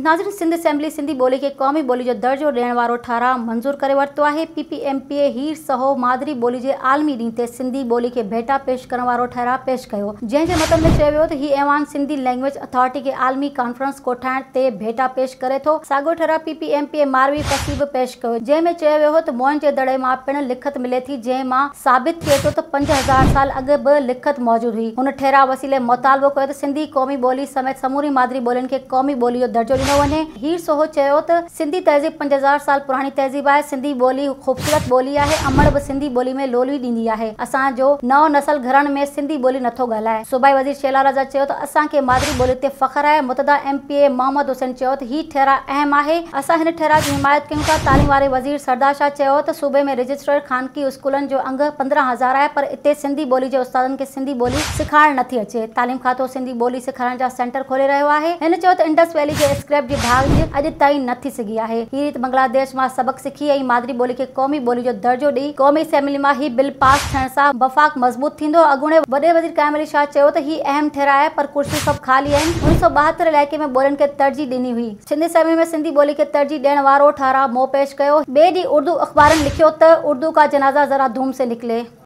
ناظرين سنڌ اسيمبلي سنڌي ٻولي کي قومي ٻولي جو درجو ڏيڻ وارو ٺهراء منظور ڪري ورتو آهي. P P M P A Heer Soho مادري ٻولي جي عالمي ڏينهن تي سنڌي ٻولي کي ڀيٽا پيش ڪرڻ وارو ٺهراء پيش ڪيو جنهن جي متن ۾ چيو ويو ته هي ايوان سنڌي لينگويج اٿارٽي کي عالمي ڪانفرنس ڪوٺائڻ تي ڀيٽا پيش ڪري ٿو. ساڳيو ٺهراء P P M P A Marvi Fasih به پيش ڪيو جنهن ۾ چيو ويو هو ته موئن جي دڙي مان پڻ لکت ملي ٿي جنهن مان ثابت ٿئي ٿو ته 5000 سال اڳ به لکت موجود هئي. هن ٺهراء وسيلي مطالبو ڪيو ته سنڌي قومي ٻولي سميت سمورين مادري ٻولين کي قومي ٻولي جو درجو ڏنو وڃي. هير سوهو چيو ته سنڌي تهذيب 5000 سال پراڻي تهذيب آهي، سنڌي ٻولي خوبصورت ٻولي آهي، امڙ به سنڌي ٻولي ۾ لولي ڏيندي آهي، اسان جو نئون نسل گهرن ۾ سنڌي ٻولي نٿو ڳالهائي. صوبائي وزير شهلا رضا چيو ته اسان کي مادري ٻولي تي فخر آهي. متحده ايم پي اي محمد حسين چيو ته هي ٺهراء اهم آهي، اسان هن ٺهراء جي حمايت ڪيون ٿا. تعليم واري وزير سردار شاهه چيو ته صوبي ۾ رجسٽرڊ خانگي اسڪولن جو انگ 15 هزار آهي پر اتي سنڌي ٻولي جي استادن کي سنڌي ٻولي سيکارڻ نٿي اچي. تعليم کاتو سنڌي ٻولي سيکارڻ جا سينٽر کولي رهيو آهي. هن چيو ته انڊس ويلي جي اسڪريپ جي ڀاڄ اڄ تائين نه ٿي سگهي آهي. هي ريت بنگلاديش مان سبق سکي ۽ مادري ٻولي کي قومي ٻولي جو درجو ڏئي قومي اسيمبلي مان هي بل پاس ٿيڻ سان وفاق مضبوط ٿيندو. اڳوڻي وڏي وزير قائم علي شاهه چيو ته هي اهم ٺهراء آهي پر ڪرسيون سڀ خالي آهن. 1972 علائقي ۾ ٻولين کي ترجيح ڏني هئي. سنڌ اسيمبلي ۾ سنڌي ٻولي کي ترجيح ڏيڻ وارو ٺهراء مون پيش ڪيو. ٻئي ڏينهن اردو اخبارن لکيو ته اردو ڪا جنازه ذرا ڌوم سي نڪلي.